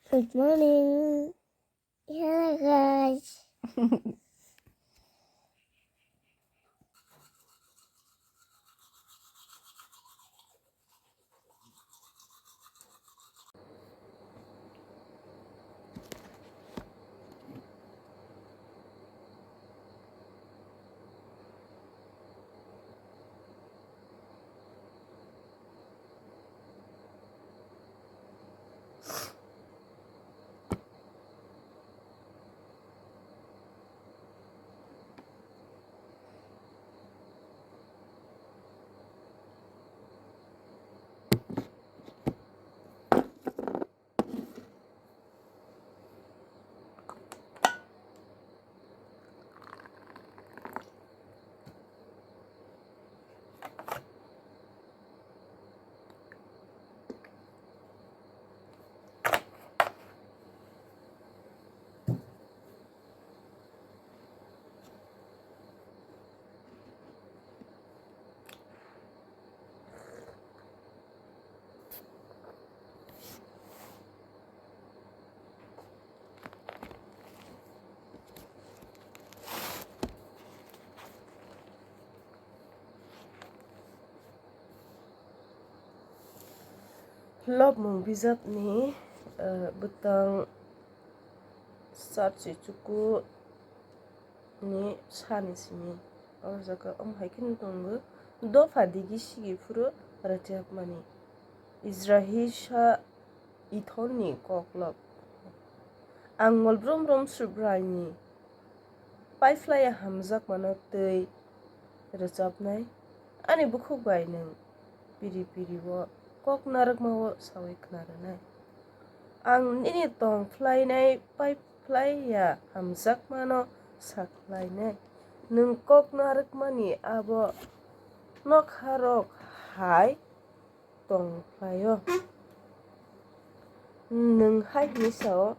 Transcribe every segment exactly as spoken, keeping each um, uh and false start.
Good morning. Hello, guys. Lobmung bijapni, eh, bwtang chapsi chuku ni sani simi. O jaga omo hai kheno tongo. Dopha digi sigi phuru rwchapmani. Israhisa Ithorni koklop. Ang mol brum brum Subraini paiphlaiya hamjakmano twi rwchapnai. Ani bukhuk bai nwng piri piri o kok narwkma o saui khna rwnai. Ang nini tong phlainai paiphlaiya hamjakmano sa khlainai. Nwng kok narwkmani abo nokharok hai tong phlaio. Nwng hai hwnwi sao,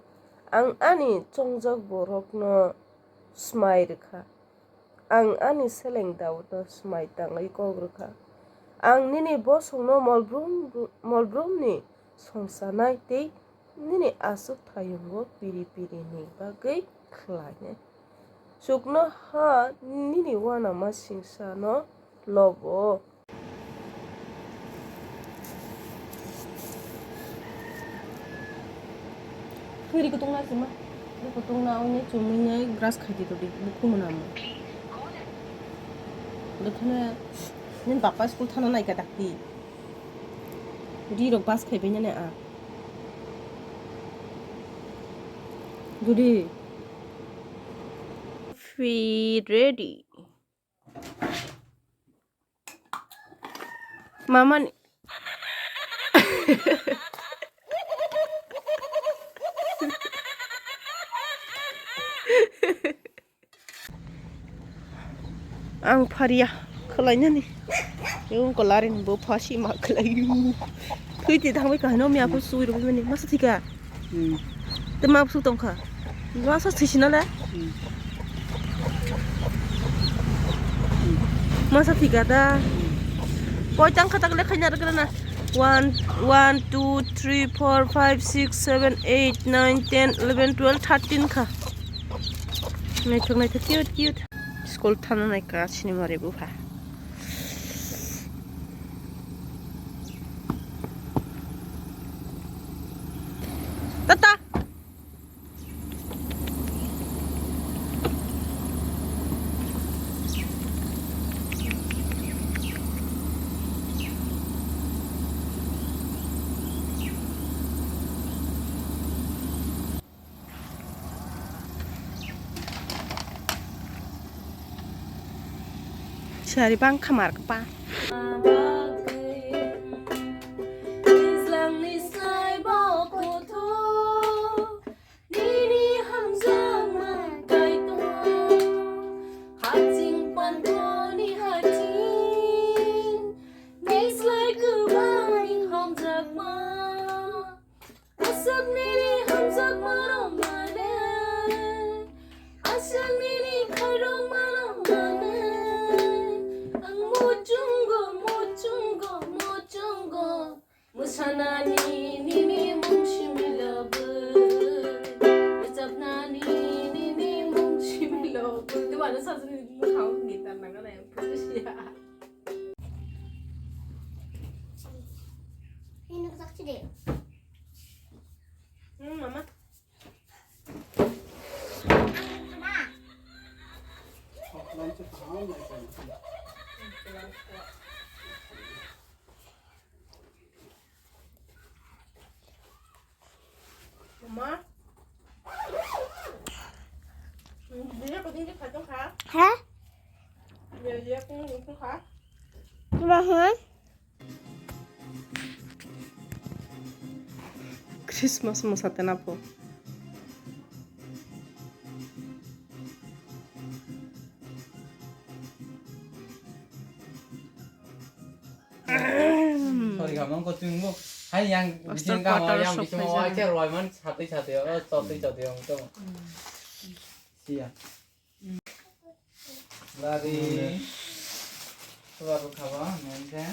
"Ang ani chongjak borokno swmai rwkha, ang ani seleng Daudno swmai tangwi kok rwkha. Ang nini bosongno mol brum, mol brumni songchanai tei nini aswk thayungo piri pirini bagwi khlainai. Chuknoha nini uanama singsano lobo." Khwiri kutung na sima. Khwiri kutung na oni chumui nai brush khai di todi. Bukhung mwnamo. Dokhana nin bapa school thana nai ka dakti. Ri rok bus khai bai nani a. Dudi. Feed ready. Mamani. Ang pharia khwlainani. Yung kolarin bo phasi ma khwlaiyu. Thwiti thangbai kahino mi aku sui rubimani. Masa thika? Hmm. Te ma bwswk tongkha? Masa sisina le? Hmm. Masa thika da? Hmm. Koi tangkha tak le khaina rwgrana. One, one, two, three, four, five, six, seven, eight, nine, ten, eleven, twelve, thirteen kha. Naithok naithok cute cute. School thana nai ka sinimari bupha. Tata. Sari bang khamar kpa. Aswk nini hamjakma rok mane, aswk nini khairokma rok mane, ang muchungo muchungo. Hmm, mama. Mama. Dia ko dia kha tong kha. Ha? Dia dia ko ko kha. Ba ha? Christmas mo sate na po. Sorry, kamang ko tingbo. Hai yang Pastor bising kama quarter yang sok bising paisa. Wa che roi man sate sate o sate sate o to. Sia. Lari. Tuwa ko khaba men ke.